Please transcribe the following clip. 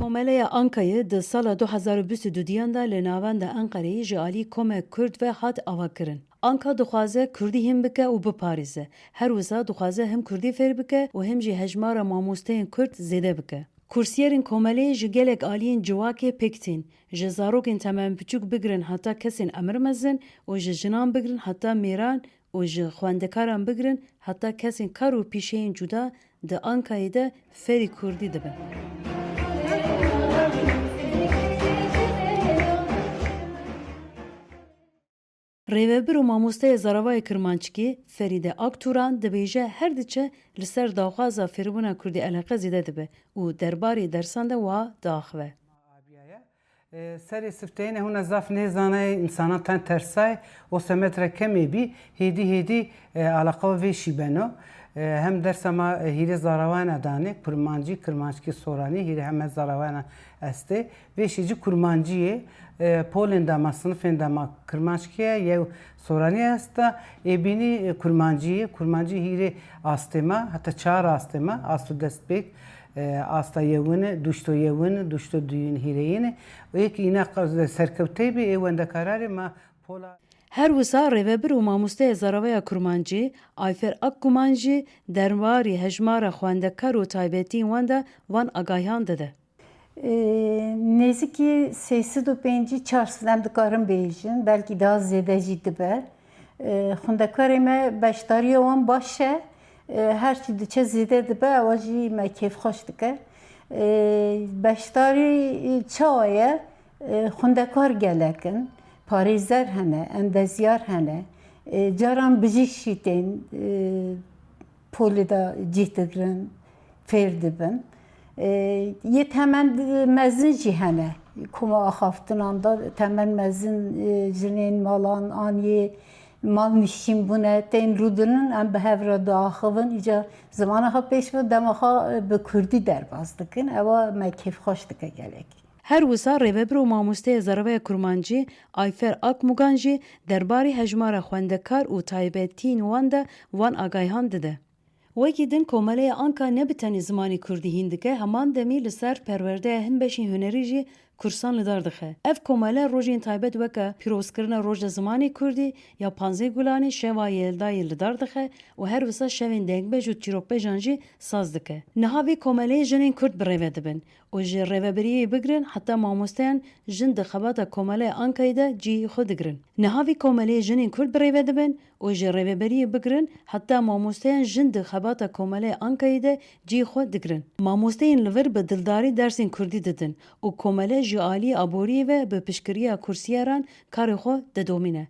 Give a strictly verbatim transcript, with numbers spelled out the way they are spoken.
Komeleya Ankayê di sala du hezar û bîst û duyan de li navenda Enqereyê ji alî komek Kurd ve hat avakirin. Anka dixwaze Kurdî hîn bike û biparêze. Her wisa dixwaze him Kurdî fêr bike û him jî hejmara mamosteyên Kurd zêde bike. Kursiyerên komeleyê ji gelek aliyên civakê pêk tîn. Ji zarokên temem biçûk bigirin heta kesên emir mezin û ji jinan bigirin heta mêran û ji xwendekaran bigirin heta kesên kar û pîşeyên cuda di Ankayê de fêrî Kurdî dibin. Rêvebir û mamosteya zaravayê Kirmanckî Ferîde Akturan dibêje, her diçe li ser daxwaza fêrbûna Kurdî eleqe zêde dibe û derbarê dersan de wiha diaxive. E, serê sifteyê ne hûna zaf nêzanayê, insana ten tersayê, o semetre kemê bî, hêdî hêdî e, alaqa vê şî beno. E, hem dersa ma e, hîrê zarawayana danê, kurmancî, kirmanckî, soranî, hîrê heme zarawayana estê. Vê şî ci kurmancî yê, e, polên de ma, sinifên de ma kirmanckî ye, yew soranî esta, ê bînî e, kurmancî yê, kurmancî hîrê astê ma, heta çar astê ma, asto destpêk, e, asta yewin, duşto yewin, duşto duyun hîreyîn. Ê ki îna serkewtey bî, ê wendekararê ma pola. Her wisa rêvebir û mamosteya zaravaya kurmancî Ayfer Akguman jî derbarê hejmara xwendekar û taybetiyên wan de van agahiyan dide. Nêzîkî sê sed û pêncî çar sed em dikarin bêjin, belkî daha zêde jî dibe. Xwendekarê me beşdariya wan baş e. Her çi diçe zêde dibe, ewa jî me kêfxweş dike. Beşdarî çawa ye? Xwendekar gelek in, parêzer hene, endezyar hene. Caran bijîş jî tên polê de cih digirin, fêr dibin. Yê temen mezin jî hene. Koma axaftinan de temen mezin jinên malan an yê mal nişîn bûne, tên rûdinin, em bi hev re diaxivin. Îca zimana xwe pêş ve dema xwe bi kurdî derbas dikin. Ewa me kêfxweş dike gelek. Her wisa rêvebir û mamosteya zaravaya kurmancî Ayfer Akmugan jî derbarê hejmara xwendekar û taybetiyên wan de van agahiyan dide. Wekî din Komeleya Anka ne bi tenê zimanê kurdî hîn dike, heman demî li ser perwerdeya hin beşên hunerî jî kursan li dar dixe. Ev komele rojên taybet weke pîrozkirina Roja Zimanê Kurdî ya panzdeh Gulanê, Şeva Yeldayê li dar dixe û her wisa şevên dengbêj û çîrokbêjan jî saz dike. Niha vê komeleyê jinên kurd bi rê ve dibin û ji rêvebiriyê bigirin heta mamosteyan jin di xebata Komeleya Ankayê de cihê xwe digirin. Niha vê komeleyê jinên kurd bi rê ve dibin û ji rêveberiyê bigirin heta mamosteyan jin di xebata Komeleya Ankayê de cihê xwe digirin. Mamosteyên li vir bi dildarî dersên kurdî didin û komele ji aliyê aboriyê ve bi piştgiriya kursiyeran karê xwe didomîne.